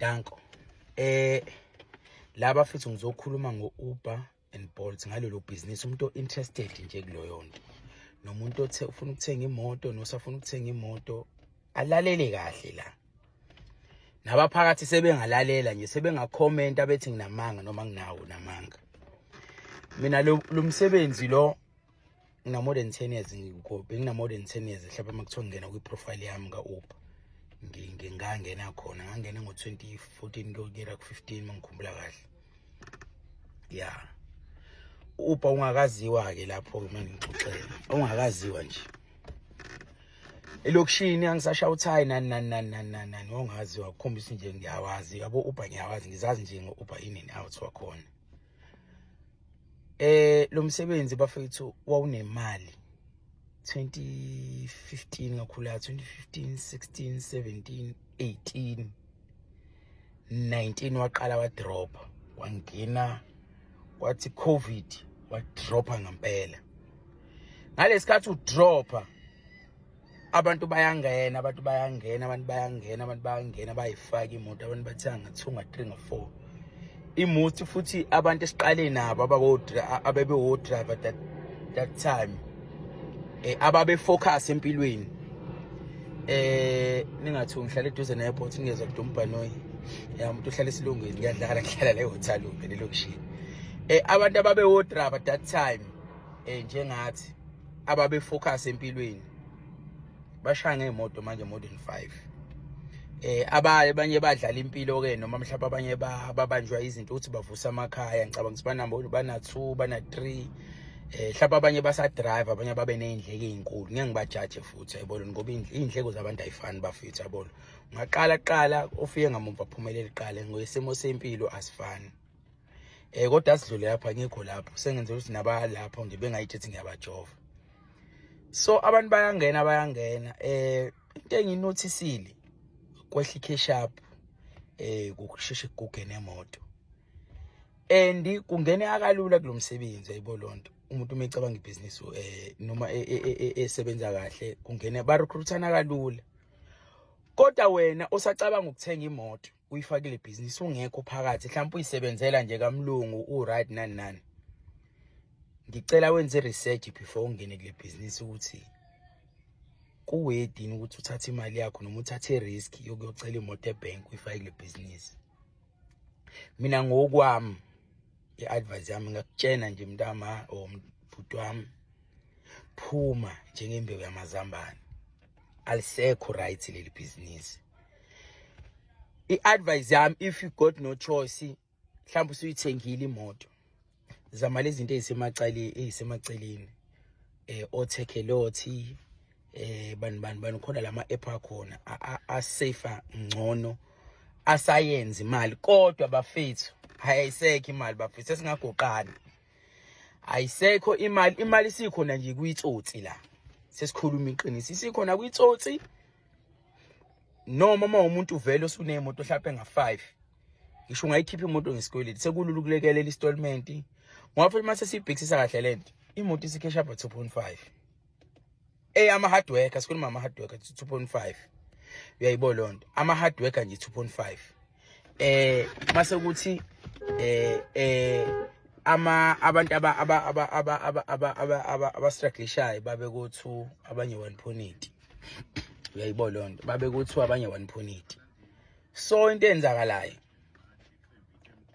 Danko. Laba futhi ngizokhuluma ngo-Uber and Bolt, ngalelo business, umuntu o-interested nje kuloyo nto, nomuntu othe ufuna ukuthenga imoto nosafuna ukuthenga imoto, alalele kahle la. Nabaphakathi sebengalalela nje, sebengakhomenta bethi nginamanga noma nginawo namanga. Mina lo msebenzi lo ngina more than 10 years ngikho, bengina more than 10 years mhlawumbe. Uma kuthiwa ngingena kwi-profile yami ka-Uber, ngingangena khona, ngangena ngo-2014 kuyokuyela ku-15, uma ngikhumbula kahle. Ya, Uber ungakaziwa-ke lapho-ke, uma ngixoxela ungakaziwa nje elokishini, angisashawa uthayi nani nani nani nani nani nani, ongaziwa kukhombisa nje ngiyawazi yabo Uber, ngiyawazi, ngizazi nje ngo-Uber in and out wakhona. Lo msebenzi, bafethu, wawunemali 2015, ngakhula 2015, 16, 17, 18, 19, waqala wadropa, wangena kwathi COVID, wadropa ngempela. Ngalesikhathi udropa, abantu bayangena, abantu bayangena, abantu bayangena, abantu bayangena, bayifaka imoto, abantu bathenga nga-2, nga-3, nga-4 imoto. Futhi abantu esiqale nabo ababewo-driver that time, ababe-focus empilweni, ningathi ngihlala eduze ne-airport, ngingezwa kude umbhanoyi ya umuntu uhlala esilungwini, ngiyadlala, ngihlala la eHotel elokishini. Abantu ababewo-driver that time, njengathi, ababe-focus empilweni, bashaya ngey'moto manje more than 5. Abaye abanye badlala impilo ke, noma mhlawumbe abanye babanjwa izinto ukuthi bavusa amakhaya. Ngicabanga ukuthi banabo, bana 2, bana 3. Mhlawumbe abanye basa drive, abanye babe nezindleko ezinkulu, ngeke ngibajaje futhi, ayibona, ngoba iy'ndleko zabantu ayifani, bafethu, yabona. Ungaqala qala ufike ngamumva, phumelela iqale ngokwesimo sempilo asifani. Kodwa sidlule lapha, ngikho lapho sengenza ukuthi nabalapho nje bengayithi ngiyabajova. So abantu bayangena, bayangena. Into enginothisile, kwehla i-cash up, kusheshe kuguge nemoto and kungene akalula kulomsebenzi, ayibo lonto. Umuntu uma ecabanga ibhizinisi noma esebenza kahle, kungene barecruitana kalula. Kodwa wena osacabanga ukuthenga imoto uyifakile ibhizinisi, ungekho phakathi, mhlawumbe uyisebenzela nje kamlungu, u-right, nani nani, ngicela wenze research before ungene kule bhizinisi, ukuthi kuwedini ukuthi uthathe imali yakho noma uthathe i-risk yokuyocela imoto ebhenki uyifake kule bhizinisi. Mina ngokwami, i-advice yami, ngakutshena nje, mntama or bhuti wami, phuma njengembewu yamazambane, alisekho right leli bhizinisi. I-advice yami, if you got no choice, mhlawumbe usuyithengile imoto, zama lezi zinto ezisemacaleni, eyisemaceleni, oTakealot, bani bani bani, khona lama app akhona a safer, ngcono, asayenza imali. Kodwa bafethu, ayisekho imali, bafethu, sesingagoqani, ayisekho imali. Imali isikhona nje kuyitsotsi la, sesikhuluma iqiniso, isikhona kuyitsotsi. Noma uma umuntu vele osunemoto mhlawumbe nga-5, ngisho ungayikhipha imoto ngesikweletu, sekulula ukulekelela installment, ngoba futhi mase siyibhekisisa kahle lento, imoto isicash up 2.5, ama hard worker, sikhuluma ama hard worker, 2.5, uyayibona lonto, ama hard worker nje 2.5. Mase kuthi ama abantu aba aba aba aba aba aba aba aba abastrugglishayo babe ko 2, abanye 1.8, uyayibona lonto, babe ko 2, abanye 1.8. So into eyenzakalayo,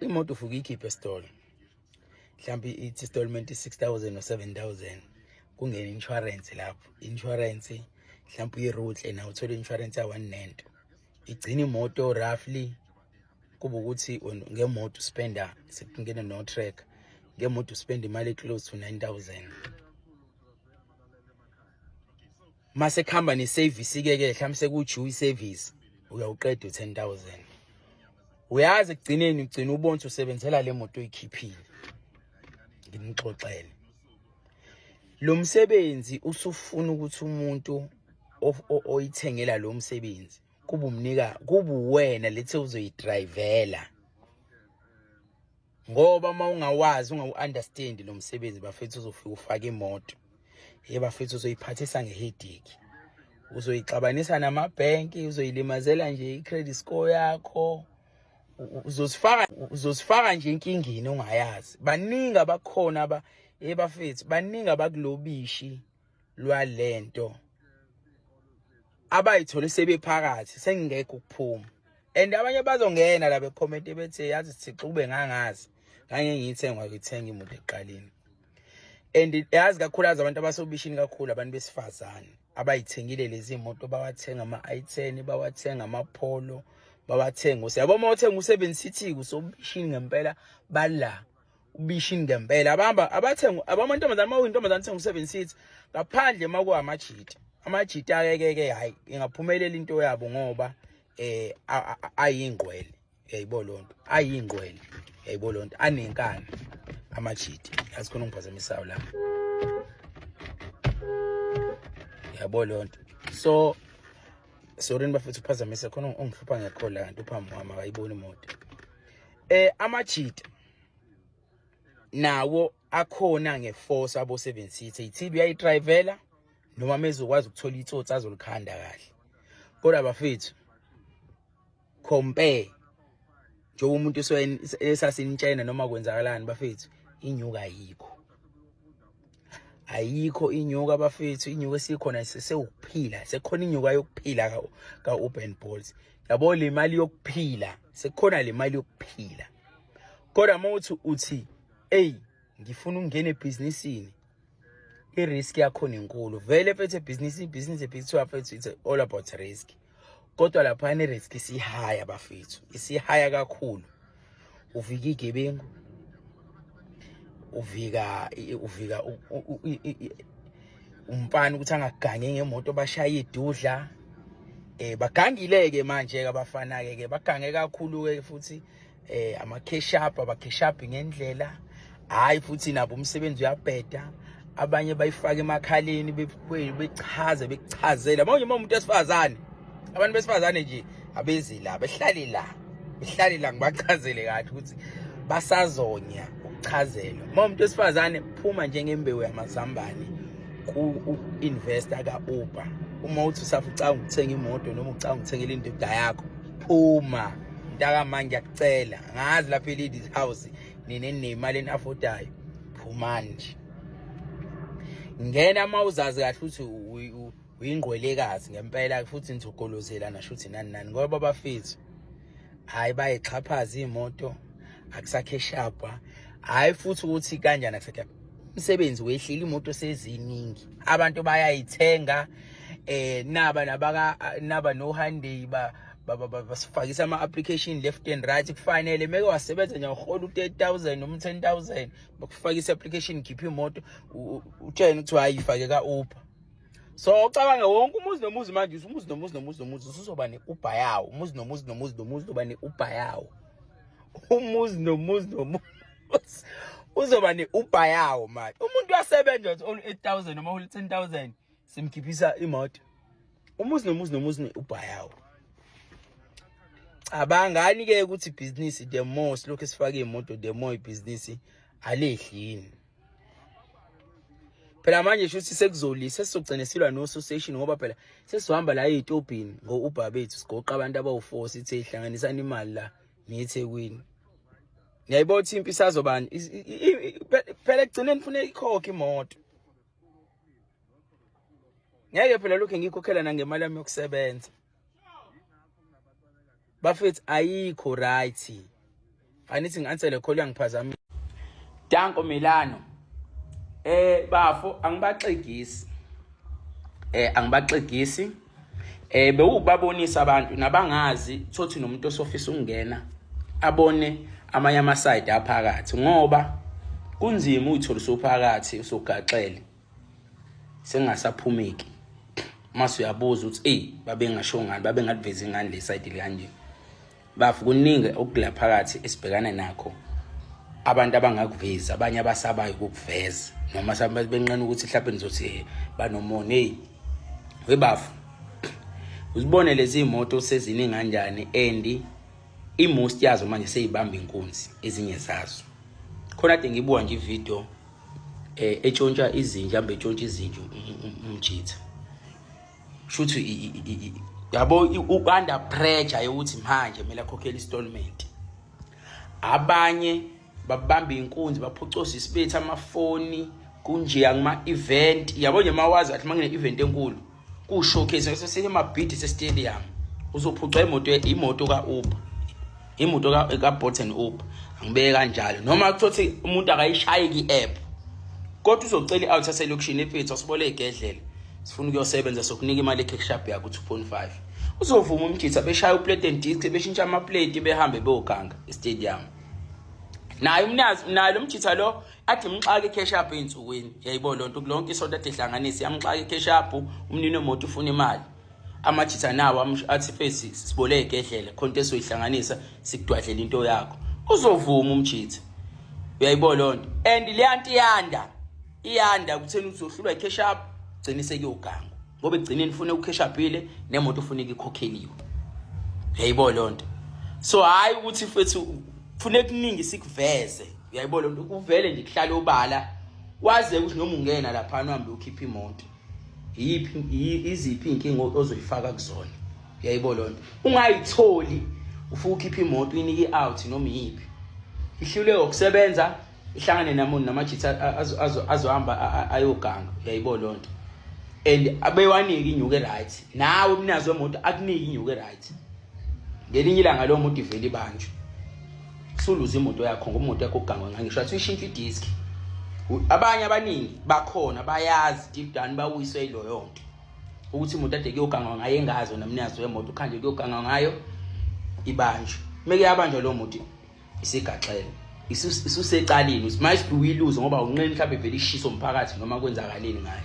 imoto ufuka ikhiphe esitolo, mhlawumbe ithi installment 6000 or 7000, kungena insurance lapho, insurance mhlawumbe uyi-route na uthola insurance ya 1 nento, igcina imoto roughly kuba ukuthi ngemoto uspenda, sekungena no track, ngemoto uspenda imali close to 9000. Mase kuhamba ne-service ke ke mhlawumbe sekuju i-service, uyawuqeda u-10,000. Uyazi, ekugcineni ugcina ubona ukuthi usebenzela le moto oyikhiphile. Nginixoxele, lo msebenzi usufuna ukuthi umuntu oyithengela lo msebenzi kuba umnika, kuba uwena lethe uzoyidrivela, ngoba uma ungawazi, ungawu-understand lo msebenzi, bafethu, uzofika ufake imoto, ye bafethu, uzoyiphathisa nge-headache, uzoyixabanisa namabhenki, uzoyilimazela nje i-credit score yakho. Uzozifaka, uzozifaka nje enkingeni ongayazi. Baningi abakhona aba ebafethu, baningi abakulobishi lwalento abayithole sebephakathi, sengingekho ukuphuma. And abanye bazongena la becomment bethi, yazi Thixo, kube ngangazi ngangengiyithenga, ngithenga imoto ekuqaleni. And yazi kakhulu, azi abantu abasobishini kakhulu, abantu besifazane abayithengile lezi moto, bawathenga ama-i10, bawathenga ama-Polo, bawathenga usiyabo. Uma uthenga u-7 seater kusobishini ngempela, bala ubishini ngempela. Abamba abathenga abamantombazane, uma uyintombazane thenga u-7 seater, ngaphandle uma kuwamajita. Amajita ke ke hayi, ingaphumelela into yabo ngoba ayingqwele, yayibo lonto, ayingqwele, yayibo lonto, anenkani amajita. Yazi khona ungiphazamisayo la, yabo lonto. So sorry bafethu, uphazamisa khona ongihlupha ngekhola, kanti uphambi kwami akayiboni imoto. Amajita nawo akhona ngeforce abo 7 seater, ithibi uyayidrivela noma mezokwazi ukuthola itsotsi azolikhanda kahle. Kodwa bafethu, compare njengoba umuntu esasinitshena noma kwenzakalani bafethu, inyuka ayikho, ayikho inyuka bafethu. Inyuka esikhona sewukuphila, sekukhona inyuka yokuphila ka Uber and Bolt, yabo, le mali yokuphila, sekukhona le mali yokuphila. Kodwa uma uthi ey, ngifuna ukungena ebhizinisini, i-risk yakhona inkulu vele mfethu. Ebhizinisi, ibhizinisi ebhizinisi mfethu, it's all about risk. Kodwa laphana i-risk isihaya bafethu, isihaya kakhulu. Uvika igebengu, uvika umfana ukuthi angagange ngemoto, bashaya idudla. Bagangile ke manje ke abafana ke bagange kakhulu ke futhi. Ama cash up, aba cash up ngendlela, hayi futhi nabo umsebenzi uyabheda. Abanye bayifaka emakhaleni, bechaze, bekuchazela manje. Uma umuntu esifazane, abantu besifazane nje abezi la, behlale la, behlale la, ngibachazele kahle ukuthi basazonya ukuchazelwa. Uma umuntu wesifazane, phuma njengembewu yamazambane ku-investor ka-Uber. Uma uthi usafucanga ukuthenga imoto noma ucanga ukuthengela indoda yakho, phuma mntakama, ngiyakucela. Ngazi lapha e-ladies house nina enemali eni-affordayo, phumani nje, ngena uma uzazi kahle ukuthi uyingqwelekazi ngempela futhi nizogolozela nasho ukuthi nani nani, ngoba bafethu hayi, bayixhaphaza imoto, akusakheshapha. Hayi futhi ukuthi kanjani, akusakhe umsebenzi wehlile, imoto seziningi, abantu bayayithenga. Naba nabaka naba no Hyundai ba basifakisa ama application left and right. Kufanele meke wasebenza nje, uhola u30000 noma u10000, bakufakisa application, khipha imoto, utshene ukuthi hayi, ifake ka Uber. So ucabange wonke umuzi nomuzi manje, umuzi nomuzi nomuzi nomuzi usuzoba ne-Uber yawo, umuzi nomuzi nomuzi nomuzi uzoba ne-Uber yawo, umuzi nomuzi nomuzi uzoba ne-Uber yawo. Manje umuntu uyasebenza uthi only 8000 noma uli 10000, simkhiphisa imoto, umuzi nomuzi nomuzi ne-Uber yawo. Cabangani ke ukuthi ibhizinisi, the more silokhu sifake imoto, the more ibhizinisi alehli yini phela. Manje shuthi sekuzolisa, sesizogcina silwa no-association, ngoba phela sesizohamba la ey'tobhini ngo-Uber bethu, sigoqa abantu abawu-4, sithi hlanganisani imali la niyeThekwini. Ngiyayibona ukuthi impi isazobani phela. Ekugcineni kufuneka ikhokhe imoto, ngeke phela lokhu ngiyikhokhela nangemali yami yokusebenza. Bafethu, ayikho right. Anithi ngi-answele call, uyangiphazamisa. Danko Milano. Bafo, angibaxegisi, angibaxegisi. Bewubabonisa abantu nabangazi, thothi nomuntu osofisa ukungena abone amanye ama-side aphakathi, ngoba kunzima uyithola usuphakathi, usugaxele, sengasaphumeki. Mase uyabuza ukuthi ey, babengasho ngani, babengalivezi ngani le side kanje? Bafu, kuningi okula phakathi esibhekana nakho, abantu abangakuvezi, abanye abasabayo ukukuveza noma benqena ukuthi mhlawumbe nizothi banomona. Hey webafu, uzibone lezi imoto seziningi kanjani, and i-most yazo manje seyibamba inkunzi ezinye zazo. Khona kade ngibuka nje ivideo etshontsha izinja, ambe etshontsha izinja umjitha, shuthi yabo u-under pressure yokuthi manje kumele akhokhele installment. Abanye babamba inkunzi, baphucoza isibethu, amafoni kunje kuma event, yabo nje. Mawazi kahle mangine event enkulu ku showcase sesike emabhidi se stadium, uzophuca imoto ka Uber, imoto ka Bolt and Uber, angibeke kanjalo. Noma kuthothi umuntu akayishayi ki app, kodwa uzocela i-out yaselokishini, efethu asibole igedlela, sifuna ukuyosebenza, sokunika imali e-cash up yakho 2.5. Uzovuma umjitha, beshaya uplate and disc, beshintsha amaplate, behambe beyoganga estadium. Naye umnazi naye lo mjitha lo athi mxaka i-cash up ey'nsukwini, yayibona loo nto, lonke isonto ade ihlanganise yamxaka i-cash up. Umnini wemoto ufuna imali, amajitha nawo athi face sibole igedlela khonto esoyihlanganisa sikudwadlela into yakho. Uzovuma umjitha, uyayibona loo nto. And leya nto iyanda, iyanda kutheni uzohlulwa i-cash up, gcine sekuyogangwa, ngoba ekugcineni ufune ucash upile nemoto ufuneka ikhokheliwe, uyayibona loo nto. So hhayi ukuthi mfethu fune kuningi sikuveze, uyayibona loo nto, kuvele nje kuhlale obala, waze ukuthi noma ungena laphana uhambe ukhipha imoto, yiphi iziphi iy'nkinga ozoyifaka kuzona, uyayibona loo nto. Ungayitholi ufuna ukhipha imoto, uyinike i-out noma iyiphi, ihluleke ukusebenza, ihlangane namuntu namajitha azohamba ayoganga, uyayibona loo nto. And abewanike inyuku e-right, nawe umnazi wemoto akunike inyuku e-right. Ngelinye ilanga leyo moto ivele ibanjwe, suluze imoto yakho ngoba imoto yakho kugangwa ngayo, ngisho athi uyishintshe idiski. Abanye abaningi bakhona bayazi deep down bawiswe yiloyo nto, ukuthi imoto ade kuyogangwa ngayo engazi wena mnikazi wemoto, ukhanje kuyogangwa ngayo, ibanjwe. Meke yabanjwa leyo moto, isigaxele, isusecaleni, might be uyiluze ngoba unqeni mhlawumbe vele ishiso umphakathi noma kwenzakaleni ngayo.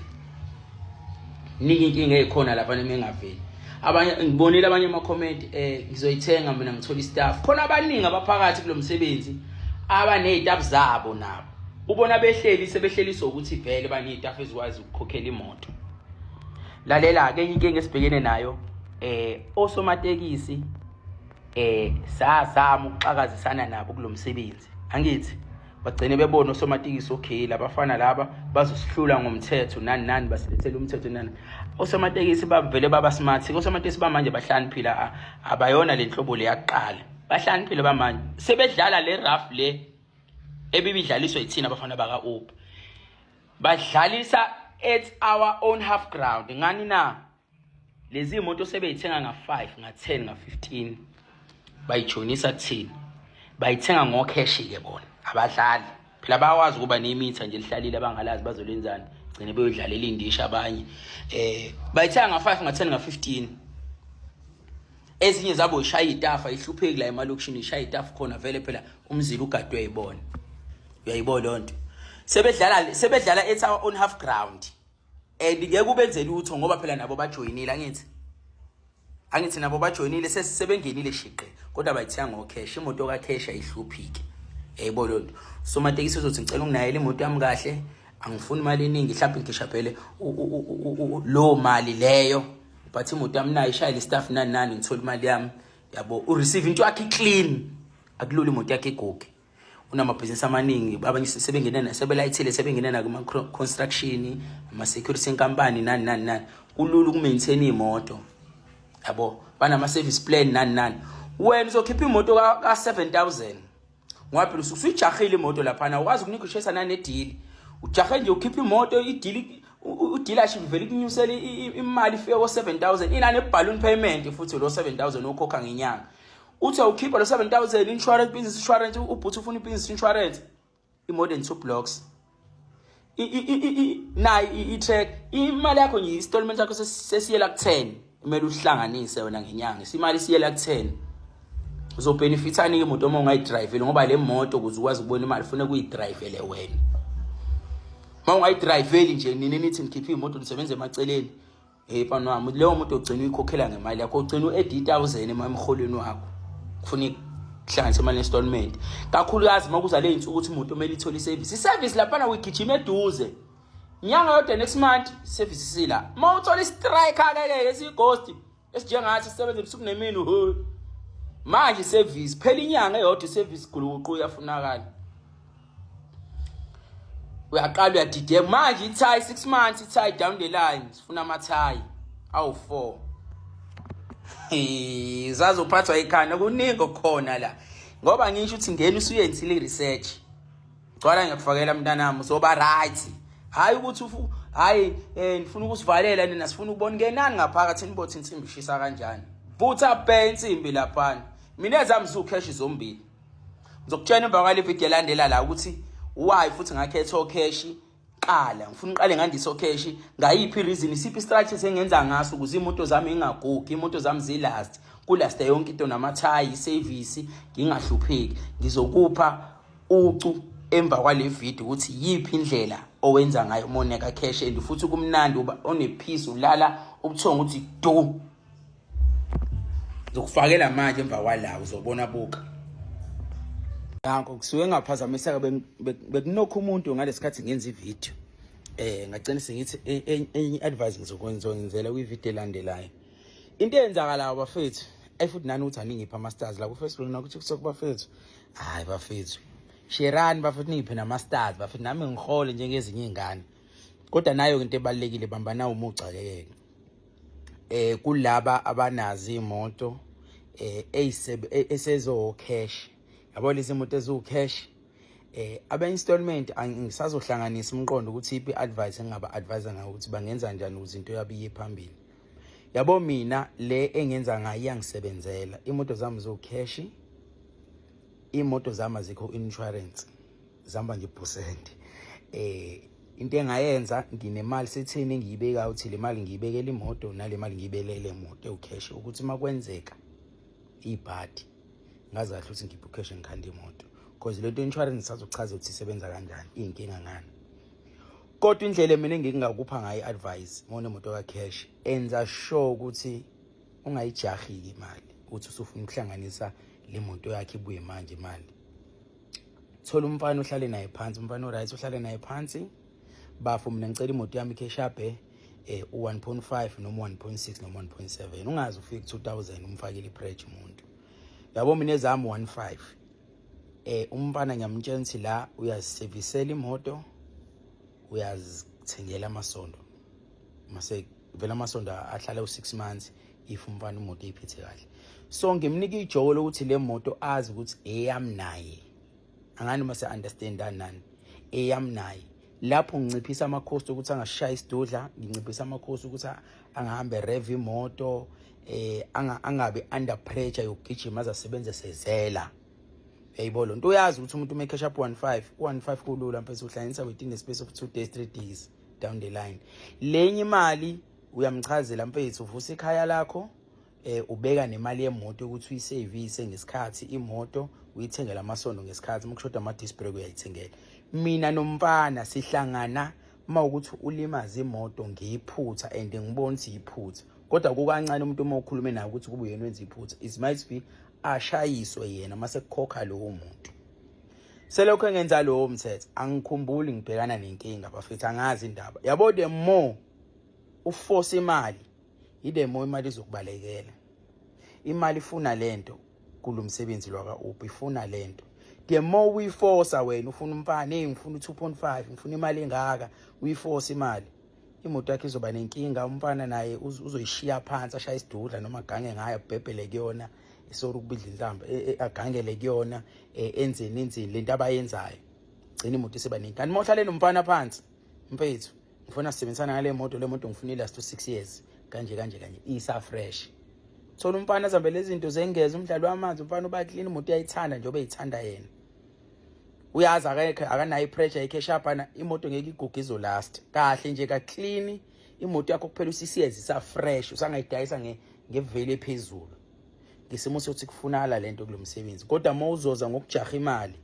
Ningi inkinga ezikhona lapha noma engaveli. Abanye ngibonile abanye ama comment, ngizoyithenga mina ngithola istaff khona. Abaningi abaphakathi kulomsebenzi abanezitaff zabo nabo, ubona behleli sebehleliswa ukuthi vele banezitaff ezikwazi ukukhokhela imoto. Lalela ke, enye inkinga esibhekene nayo, osomatekisi, sazama ukuxakazisana nabo kulomsebenzi, angithi bagcine bebona osomatekisi, okay, labafana laba bazosihlula ngomthetho, nani nani, basilethela umthetho nani. Osomatekisi bavele baba smart. Osomatekisi bamanje bahlaniphile, abayona le nhlobo le yakuqala, bahlaniphile bamanje, sebedlala le rough le ebibidlaliswa yithina abafana baka Uber, badlalisa at our own half ground. Ngani na? Lezi moto sebeyithenga nga-5, nga-10, nga-15, bayijonisa kuthina, bayithenga ngocash-ke bona. Abadlali phela, bayakwazi ukuba nemitha nje lihlalile, abangalazi bazolenzani, gcine beyodlalela indisha abanye. Bayithenga nga-5, nga-10, nga-15. Ezinye zabo ishaya itafa, ihlupheki la emalokishini, ishaya itafa khona vele phela umzila ugadwe uyayibona, uyayibona leyo nto. Sebedlala at our own half ground and ngeke ubenze lutho ngoba phela nabo bajoyinile, angithi nabo bajoyinile, sebengenile shiqe, kodwa bayithenga ngocash. Imoto kacash ayihluphiki, yayibona leyo nto. Somatekisi uzothi ngicela unginakele imoto yami kahle, angifuni imali eningi, mhlawumbe ngishaphele lo mali leyo, but imoto yami nayo ishayele staff nani nani, ngithola imali yami, yabo. Ureceive into yakhe clean, akulula imoto yakhe iguge. Unamabhizinisi amaningi, abanye sebengena sebelayithile, sebengena nakuma construction, ama security enkampani, nani nani nani. Kulula ukumaintain imoto, yabo, banama service plan, nani nani. Wena uzokhipha imoto ka 7000 ngoba phela usuke usuyijahile imoto laphana, ukwazi ukunegotiate nanedeal, ujahe nje ukhipha imoto, ideal udealership vele ikunyusela imali ifike ko 7000, inani balloon payment futhi lo 7000 okhokha ngenyanga. Uthi awukhipha lo 7000, insurance, business insurance, ubhuthi ufuna i-business insurance i-more than two blocks nayi i-track imali yakho nje, installment yakho sesiyela ku-10, kumele uhlanganise wena ngenyanga imali isiyela ku-10. Uzobenefithani imoto uma ungayidriveli? Ngoba le moto ukuze ukwazi ukubona imali ufuna kuyidrivele wena. Uma ungayidriveli nje, nini nithi nikhiphe imoto nisebenze emaceleni, hey mfana wami, leyo moto ugcina uyikhokhela ngemali yakho, ugcina u-add 1000 emholweni wakho, kufuna kuhlanganise imali installment, kakhulukazi uma kuza le insuku ukuthi imoto kumele ithole iservice. Iservice laphana uyigijima eduze inyanga yodwa, next month service sila. Uma uthola i-striker ke ke esiyighost esinjengathi sisebenza ebusuku nemini, ho, manje service phela inyanga eyodwa, iservice gulukuqu iyafunakala, uyaqala uyadideka manje. Ithayi 6 months, ithayi down the line, sifuna amathayi awu-4, zazophathwa ikhanda, kuningi okukhona la. Ngoba ngisho ukuthi ngena usuyenzile i-research. Gcwala ngiyakufakela mntanami uzoba right. Hayi ukuthi ufu hayi nifuna ukusivalela nina sifuna ukubona ngenani ngaphakathi nibothi insimbi ishisa kanjani. Vutha bhe insimbi laphana. Mina ezami zucash zombili. Ngizokutshela emva kwale video elandela la ukuthi why futhi ngakhetha ocash qala ngifuna uqale ngandise ocash ngayiphi reason isiphi strategy engenza ngaso ukuze imoto zami ingagugi imoto zami zilast kulaste yonke into namathayi service ngingahlupheki ngizokupha ucu emva kwale video ukuthi yiphi indlela owenza ngayo umoneka cash and futhi kumnandi uba one peace ulala ubuthongo ukuthi du. Ngizokufakela manje emva kwala uzobona buka. Danko kusuke ngaphazamiseka bekunokho umuntu ngalesikhathi ngenza ivideo. Ngagcina sengithi enye advice ngizokwenzela kwi-video elandelayo. Into eyenzakalayo bafethu, ayi futhi nani ukuthi aningiphe ama stars la ku Facebook na ku TikTok bafethu. Hayi bafethu. Sherani bafethu ningiphe nama stars bafethu nami ngihole njengezinye izingane. Kodwa nayo into ebalekile bamba nawo umugca ke. Kulaba abanazo imoto eyisebe esezo cash yabo lezi moto eziwu cash abe installment angisazohlanganisa umqondo ukuthi iphi advice engingaba advise ngayo ukuthi bangenza kanjani ukuze into yabo iye phambili. Yabo mina le engenza ngayo iyangisebenzela. Imoto zami zo cash, imoto zami azikho insurance, zihamba ngepercent. Into engayenza nginemali sethini engiyibeka ukuthi le mali ngiyibekela imoto nale mali ngiyibelele imoto ewucash ukuthi makwenzeka ibhadi ngazi kahle ukuthi ngikhiphe ucash ngikhanda imoto because lento insurance sazochaza ukuthi isebenza kanjani iyinkinga ngani. Kodwa indlela mina engingakupha ngayo advice monemoto ka cash, enza sure ukuthi ungayijahi imali uthi usufuna ukuhlanganisa le moto yakhe ibuye manje imali. Thola umfana ohlale naye phansi, umfana oright ohlale naye phansi. Bafo mina ngicela imoto yami cash up u1.5 noma 1.6 noma 1.7, ungaze ufike 2000 umfakile ipressure umuntu. Yabo mina ezami 1.5 umfana ngiyamtshela ukuthi la uyaziservisela imoto, uyazithengela amasondo mase vele amasondo ahlala u6 months if umfana imoto iphethe kahle. So ngimnika ijoko lokuthi le moto azi ukuthi eyami naye, angani mase understand nani eyami naye. Lapho nginciphisa ama cost ukuthi angashaya isidudla, nginciphisa ama cost ukuthi angahambe rev imoto, angabe under pressure yokugijima azasebenze sezela. Uyayibona lonto, uyazi ukuthi umuntu uma cash up 1.5 u1.5 kulula mfethu, uhlanganisa within the space of 2 days 3 days down the line. Lenye imali uyamchazela mfethu, uvusa ikhaya lakho, ubeka nemali yemoto ukuthi uyisevise ngesikhathi imoto, uyithengela amasondo ngesikhathi, uma kushoda ama disc brake uyayithengela. Mina nomfana sihlangana uma ukuthi ulimaza imoto ngephutha and ngibona ukuthi iphutha, kodwa kukancane umuntu uma ukhulume naye ukuthi kube yena wenza iphutha, it might be ashayiswe yena mase kukhokha lowo muntu. Selokho engenza lowo mthetho angikhumbuli ngibhekana nenkinga bafethu, angazi indaba yabo. The more uforce imali, the more imali izokubalekela. Imali ifuna lento kulomsebenzi lwaka Uber, ifuna lento. The more uyiforce wena ufuna umfana, hey ngifuna u2.5, ngifuna imali engaka, uyiforce imali, imoto yakhe izoba nenkinga. Umfana naye uzoyishiya phansi ashaya isidudla noma agange ngayo abhebhele kuyona, isori ukubidla inhlamba, agangele kuyona, enzeni enzeni lento abayenzayo, gcina imoto isiba nenkinga. Kanti mawuhlale nomfana phansi, mfethu ngifuna sisebenzisana ngale moto, le moto ngifuna ilast 6 years kanje kanje kanje, isa fresh. Thola umfana azambele izinto zengeza umdlalo wamanzi, umfana uba clean, imoto uyayithanda njengoba eyithanda yena, uyazi akekho akanayo ipressure icash up ana imoto ngeke iguge, izolast kahle nje ka clean imoto yakho kuphela usisiyeza isa fresh, usangayidayisa ngevele ephezulu ngesimo sokuthi kufunakala lento kulomsebenzi. Kodwa uma uzoza ngokujaha imali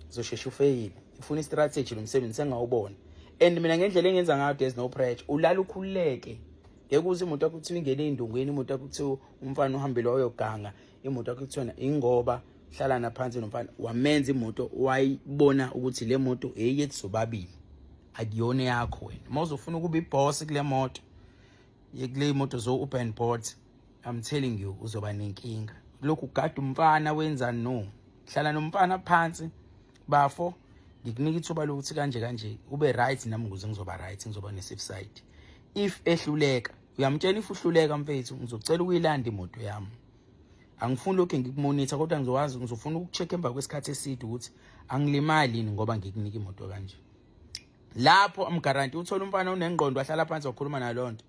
uzoshesha ufeyile. Ifuna istrategy lo msebenzi sengawubona, and mina ngendlela engenza ngayo there's no pressure, ulala ukhululeke. Ngeke uze imoto yakho kuthiwa ingene ey'ndungweni, imoto yakho kuthiwa umfana uhambile wayoganga, imoto yakho kuthiwa ingoba hlalana phansi nomfana wamenza imoto wayibona ukuthi le moto eyethu sobabili, akuyona yakho wena. Uma uzofuna ukuba iboss kule moto, kule moto zo Uber and Bolt, I'm telling you uzoba nenkinga. Lokhu ugada umfana wenza no hlala nomfana phansi, bafo ngikunika ithuba lokuthi kanje kanje ube right nami ukuze ngizoba right, ngizoba ne safe side. If ehluleka uyamtshela, if uhluleka mfethu ngizocela ukuyilanda imoto yami. Angifuni lokhu ngikumonitha, kodwa ngizowazi ngizofuna ukucheck emva kwesikhathi eside ukuthi angilimali yini ngoba ngikunika imoto kanje. Lapho amguarantee uthola umfana onengqondo ahlala phansi wakhuluma nalonto.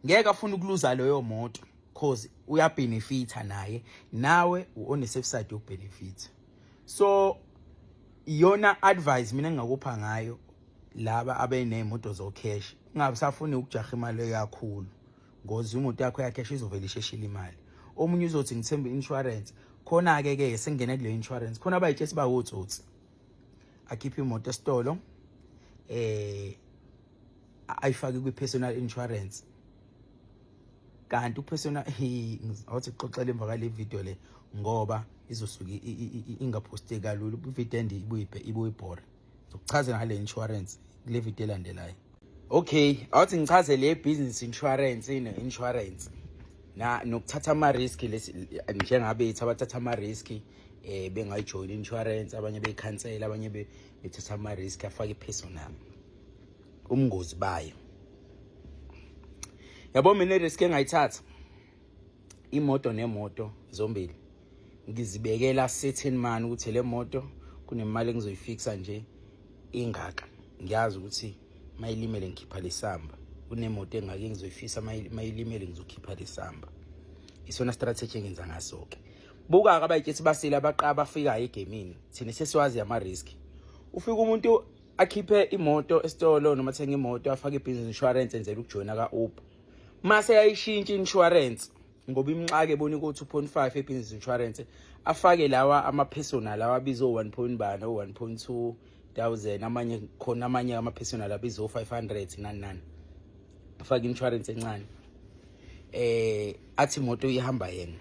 Ngeke afune ukuluza leyo moto cause uyabenefita naye, nawe one safe side yokubenefita. So iyona advice mina engingakupha ngayo laba abeney'moto zo-cash, ungabe usafuni ukujaha imali kakhulu ngoba imoto yakho ya-cash izovele isheshile imali. Omunye uzothi ngithemba i-insurance, khona-ke ke sengingena kule insurance, khona abayitshesi bawotsotsi, akhiphe imoto esitolo ayifake kwi-personal insurance, kanti upersonal awuthi kuxoxela emva kwale video le ngoba izosuke ingaphosti kalula ivideo ende ibuye ibhore. Ngizokuchazela ngale insurance kule video elandelayo. Okay, awuthi ngichaze le business insurance ne insurance na nokuthatha ama risk lesi, njengabethu abathatha ama risk bengayijoin insurance, abanye beyikhansela, abanye bethatha ama risk afake ipersonal, umngozi bayo. Yabo, mina risk engayithatha, imoto nemoto zombili ngizibekela certain money ukuthi le moto kunemali engizoyifixa nje ingaka, ngiyazi ukuthi mayilimele ngikhipha lesamba, kunemoto engake ngizoyifisa mayilimele ngizokhipha lesamba. Isona strategy engenza ngaso ke. Buka-ke abayitshethi basile abaqa bafikayo egemini, thina sesiwazi ama-risk. Ufika umuntu akhiphe imoto esitolo noma athenge imoto, afake i-business insurance, enzela ukujoyina ka-Uber, mase yayishintsha insurance ngoba imxake ebona ku-2.5 e-business insurance, afake lawa ama-personal lawa abiza o-1 point bani, o-1.2 thousand, amanye khona, amanye ama-personal abiza o-500 nani nani, afake insurance encane, athi imoto ihamba yena.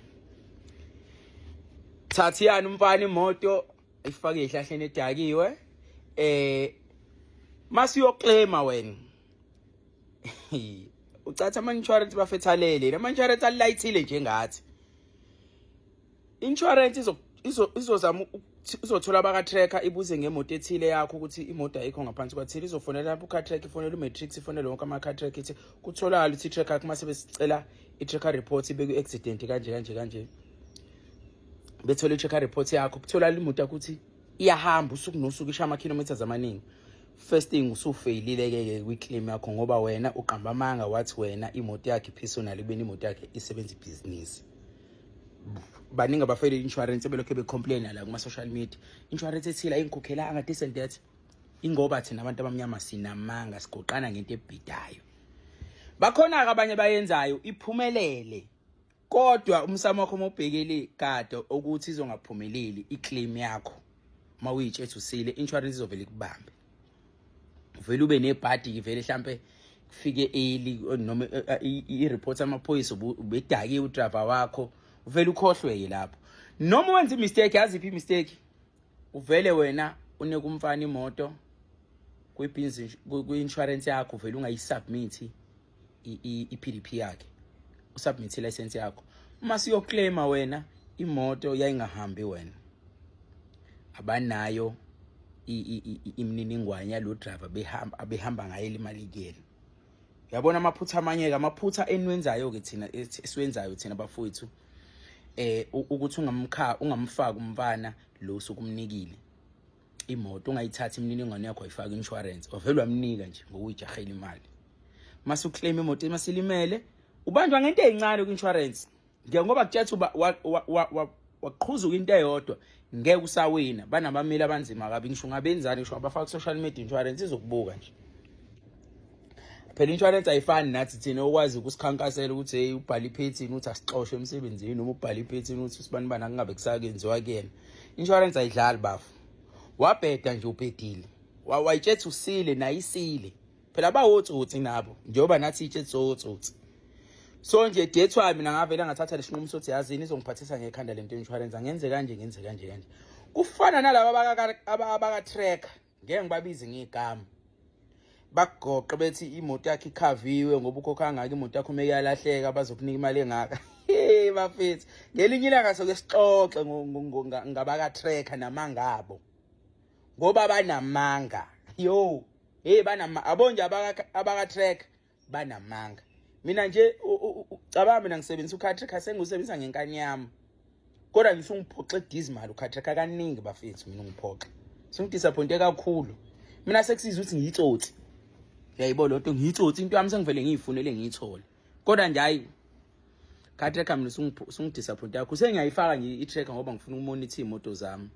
Thathiyani umfana imoto ifake ehlahleni edakiwe, masuyoclaima wena ucatha ama-insurance bafethalele ama-insurance alayithile njengathi insurance izozama izothola abaka-tracker, ibuze ngemoto ethile yakho ukuthi imoto ayikho ngaphansi kwathile, izofonela lapho u-car-track, ifonela u-matrix, ifonele wonke ama-car-track, ithi kutholakala ukuthi i-tracker yakho, mase besicela i-tracker report ibe kwi-accident kanje kanje kanje, bethole i-tracker report yakho, kutholakala imoto yakho ukuthi iyahamba usuku nosuku, isha ama-kilometers amaningi. First thing, usufeyilile-ke ke kwi-claim yakho ngoba wena uqamba amanga, wathi wena imoto yakhe i-personal ekubeni imoto yakhe isebenza ibhizinisi. Baningi abafeyile i-insurance belokhu becomplaina la kuma-social media, insurance ethile ayingikhokhelanga, this and that, ingoba thina abantu abamnyama sinamanga, sigoqana ngento ebhidayo. Bakhona-ke abanye bayenzayo iphumelele, kodwa umsamo wakho uma ubhekele kade ukuthi izongaphumeleli i-claim yakho, uma uyitshethe usile, insurance izovele ikubambe, uvele ube nebhadi vele, mhlambe kufike early noma i-report amaphoyisa ubedakiwe udriver wakho, uvele ukhohlweke lapho noma wenza imistake. Yaziphi imistake? Uvele wena unike umfana imoto kwi-insurance yakho, uvele ungayisubmit i-PDP yakhe, usubmit i-license yakho, uma siyoclaima wena imoto yayingahambi, wena abanayo imininingwane yalo driver behamba abehamba ngayo imali kuyena. Uyabona amaphutha amanye-ke, amaphutha eniwenzayo-ke thina esiwenzayo thina bafowethu, ukuthi ungamkha ungamfaki umfana lo sokumnikile imoto, ungayithathi imininingwane yakho ayifaka insurance, wavele wamnika nje ngokuyijahela imali, mase uclaim imoto masilimele, ubanjwa ngento ezincane ku-insurance njengoba kutshela uba waqhuzuka into eyodwa, ngeke usawina. Banabameli abanzima kabi, ngisho ungabenzani, ngisho abafaka ku-social media, insurance izokubuka nje phela. Insurance ayifani nathi thina okwazi ukusikhankasela ukuthi hey, ubhale iphethini ukuthi asixoshwe emsebenzini, noma ubhale iphethini ukuthi usibani bani akungabe kusakenziwa kuyena. Insurance ayidlali bafu, wabheda nje ubhedile, wayitshetha usile nayisile phela, bawotsotsi nabo njengoba nathi itshethe otsotsi. So nje that's why mina ngavele ngathatha lesinqumo sokuthi yazini izongiphathisa ngekhanda lento insurance, angenze kanje, ngenze kanje kanje. Kufana nalaba abaka tracker, ngeke ngibabize ngegama, bakugoqe bethi imoto yakhe ikhaviwe ngoba ukhokha kangaka, imoto yakho uma iyalahleka bazokunika imali engaka. Hey bafethu, ngelinye ilanga soke sixoxe ngabaka-tracker namangabo ngoba banamanga. Yo hey, banama abo nje abaka-tracker banamanga. Mina nje cabanga, mina ngisebenzisa u-car tracker, sengiwusebenzisa ngenkani yami. Kodwa nje usungiphoxe dismal uKhatheka kaningi bafethu, mina ungiphoxe, sengidisappointe kakhulu mina. Sekusiza ukuthi ngiyitsotsi, uyayibona lento, ngiyitsotsi, into yami sengivele ngiyifunele, ngiyithole. Kodwa nje hayi, Khatheka, mina usungidisappointe kakhulu. Sengiyayifaka nje i-tracker ngoba ngifuna ukumonitor iy'moto zami.